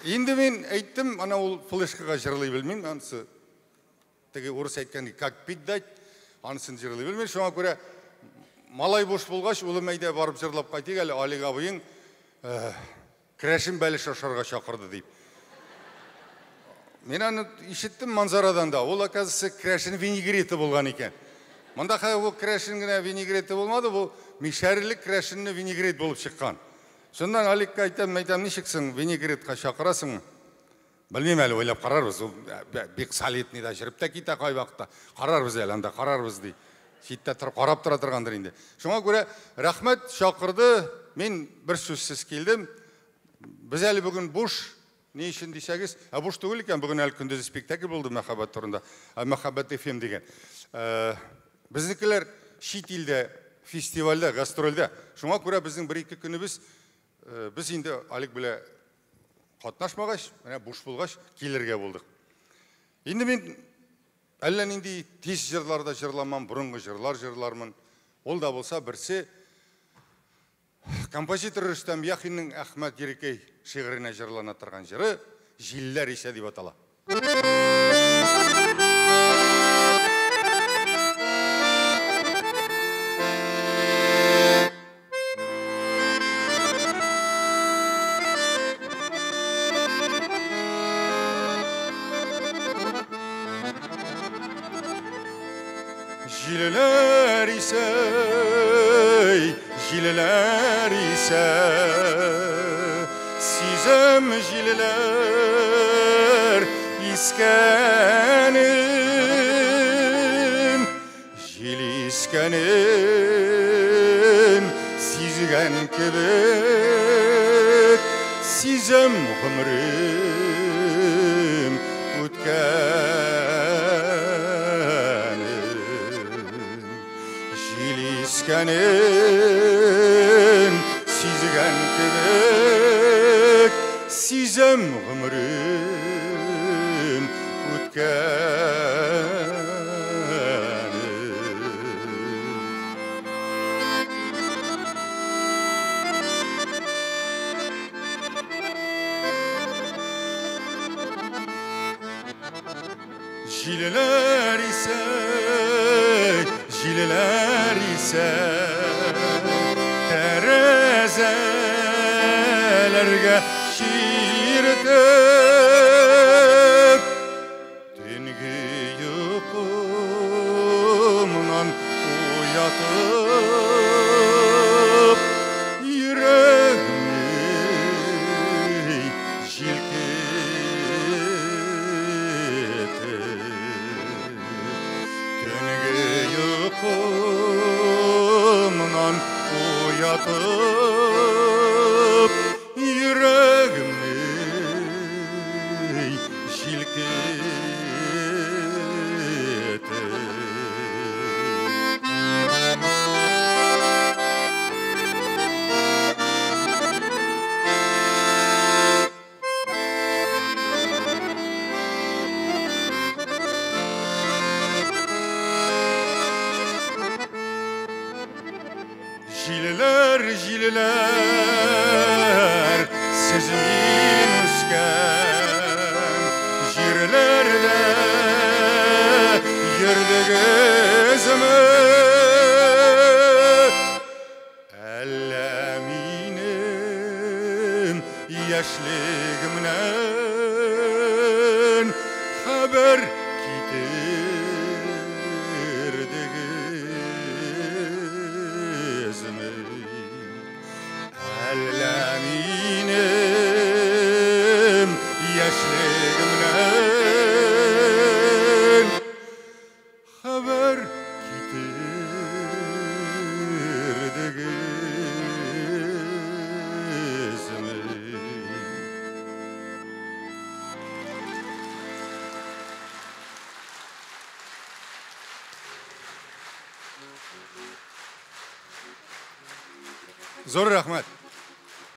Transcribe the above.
Инде мин әйттем, ана ул флешкага җырлый белмим, анысы теге урыс әйткән, как пить дать, анысын җырлый белмим. Шуңа күрә малай буш булгач, улым әйдә барып җырлап кайтыйк әле, Алик абыең керәшен бәлеш ашарга чакырды дип. Мин аны ишеттем манзарадан да, ул, оказывается, керәшен винегреты булган икән. Монда хәзер бу керәшен генә винегреты булмады, бу мишәрлек керәшенне винегрет булып чыккан. Шуннан Аликка әйтәм, әйтәм, ничексең, винегретка чакырасыңмы? Белмим әле, уйлап карарбыз. Ул бик солидный да җырып та китә кайвакытта. Карарбыз әле анда, карарбыз ди. Читтә торып карап тора торгандыр инде. Шуңа күрә рәхмәт, чакырды. Мин бер сүзсез килдем. Без әле бүген буш. Ни өчен дисәгез, ә буш түгел икән, бүген әле көндез спектакль булды мәхәббәт турында, Мәхәббәт FM дигән. Безнекеләр чит илдә, фестивальдә, гастрольдә. Шуңа күрә безнең бер-ике көнебез, без инде Алик белән катнашмагач, менә буш булгач, килергә булдык. Инде мин әллә нинди тиз җырлар да җырламам, борынгы җырлар җырлармын. Ул да булса берсе композитор Рөстәм Яхинның Әхмәт Ерикәй шигыренә җырлана торган җыры Җилләр исә дип атала. Җилләр исә, җилләр исә, сизем җилләр искәнен, җил искәнен сизгән кебек, сизем гомерем үткәнен. Җил искәнен сизгән кебек, сизем гомерем үткәнен. Җилләр исә, җилләр исә, тәрәзәләргә чиртеп, төнге йокымнан уятып, йөрәгемне җилкетеп, төнге йокымнан уятып, йөрәгемне җилкетеп. Җилләр, җилләр, сез мин үскән җирләрдә йөрдегезме? Әллә минем яшьлегемнән хәбәр китердегезме? Әллә минем яшьлегемнән хәбәр китердегезме? Зур рәхмәт.